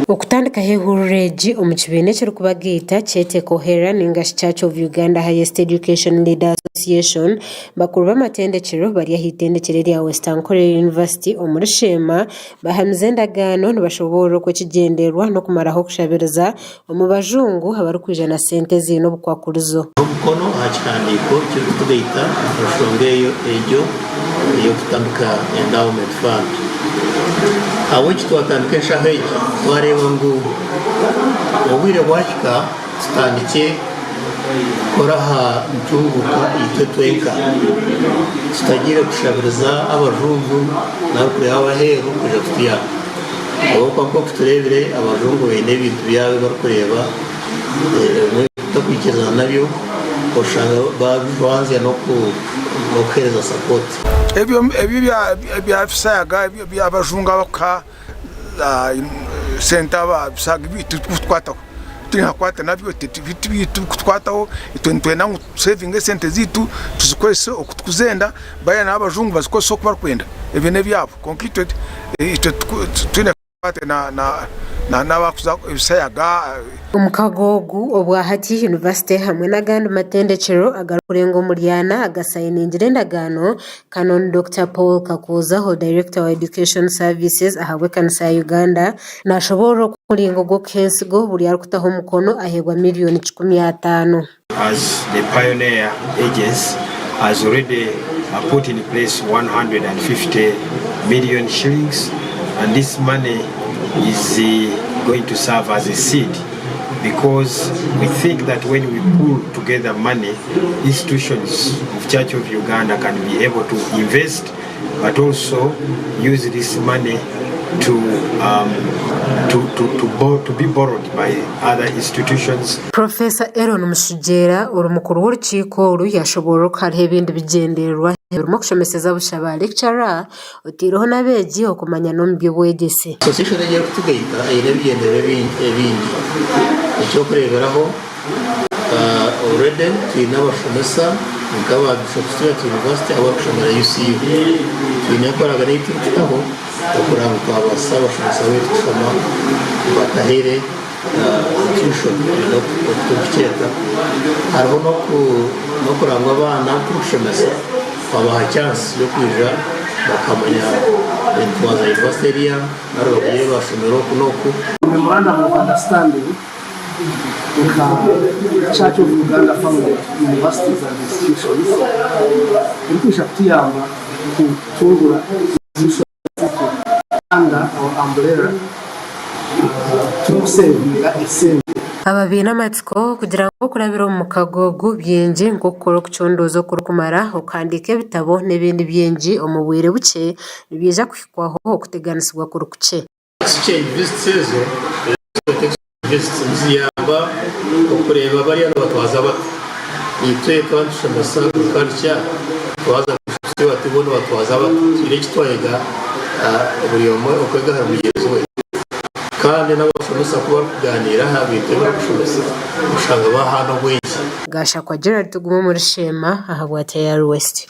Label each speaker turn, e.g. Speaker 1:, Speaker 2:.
Speaker 1: Okutandikaho ehururu egi omu kibiina ekirikubagaita kyete Cohera ningashi Church of Uganda Highest Education Leader Association, bakuru b'amatendekyero bari aha itendekyero erya West Ankole University omuri Sheema bahamize endagaano nibashoboorora oku ekigyendererwa n'okumaraho okushabiriza omu bajungu abarikwija na sente eziine obukwakurizo.
Speaker 2: Omukono aha kihandiiko ekirikutugaita aha nshonga egyo ey'okutandika Endowment Fund. Ahabw'enki twatandika enshaho egi? Twareeba ngu obwire bwahika tutandikye kukora aha ntunguuka itwe twenka tutagiire kushabiriza abajungu nari kureeba ab'aheeru kwija kutuyamba. Ahabw'okuba nk'oku tureebire abajungu baine ebintu byabo ebi barikureeba ebimwe tutarikwikirizana nabyo oshanga babijwanzya n'okuheereza sapooti.
Speaker 3: Ebyo ebya eby'abajungu abarikuha sente ababisaga titurikutukwataho tibirikutukwataho nabyo tibirikutukwataho itwe nitwenda ngu tusevinge esente zaitu tuzikozese oku turikuzenda bariya nabo abajungu bazikozese oku barikwenda ebyo n'ebyabo kwonka itwe titwine kakwate n'abarikuza ebisayaga.
Speaker 1: Omukago ogu obwahati yunivasite hamwe n'agandi matendekyero agarikurenga omuri ana agasayiningire endagaano Canon Dokita Paul Kakuuzaho, Director wa Education Services ahabw'ekanisa ya Uganda, nashoboorora oku omuringo gw'okuha ensigo buri arikutaho omukono aheebwa miriyoni 50.
Speaker 4: As the pioneer agency has already put in place 150 million shillings and this money is going to serve as a seed because we think that when we pool together money, institutions of Church of Uganda can be able to invest but also use this money to, um, to, to, to, bo to be borrowed by other institutions.
Speaker 1: Professor Aaron Mushugyera ori mukuru w'orukiiko oru yashoboorora oku hariho ebindi bigyendererwa ebirimu okushomeseza busha ba lecturer otaireho n'abeegi okumanyana omu by'obwegyese.
Speaker 2: Association egi erikutugaita eine ebigyendererwa ebingi. Eky'okureeberaho, already twine abashomesa nk'aba Bishop Stuart University abarikushomera UCU. Twine enkoragana ei turikutaho okureba ngu twabaasisa abashomesa baitu kushoma batahaire tuition oku turikukyeta. Hariho n'okureba ngu abaana abu turikushomesa twabaha chance y'okwija bakamanya entwaza ya yunivasite eriya nari bagiire bashomera oku n'oku.
Speaker 5: Memorandum of Understanding nka Church of Uganda Family of Universities and Institutions erikwija kutuyamba kutungura institutions zaitu under our umbrella turikusevinga esente.
Speaker 1: Aba baine amatsiko kugira ngu okurabira omu mukago ogu bingi nk'okukora okucondooza okurikumara, okuhandiika ebitabo n'ebindi bingi omu bwire bukye nibiija kuhikwaho okuteganisibwa kuri kukye.
Speaker 2: Exchange visits ezo visits niziyamba okureeba bariya nibatwaza bata. Itwe twaba nitushomesa agriculture twaza bati bo nibatwaza bata twine eki twayega buri omwe okwega ahari mugyenzi we. Kandi n'abashomesa ku barikugaaniira aha bintu ebi barikushomesa oshanga bahaana obwengye.
Speaker 1: Gashakwa Gerald Tugume omuri Sheema ahabwa TAR West.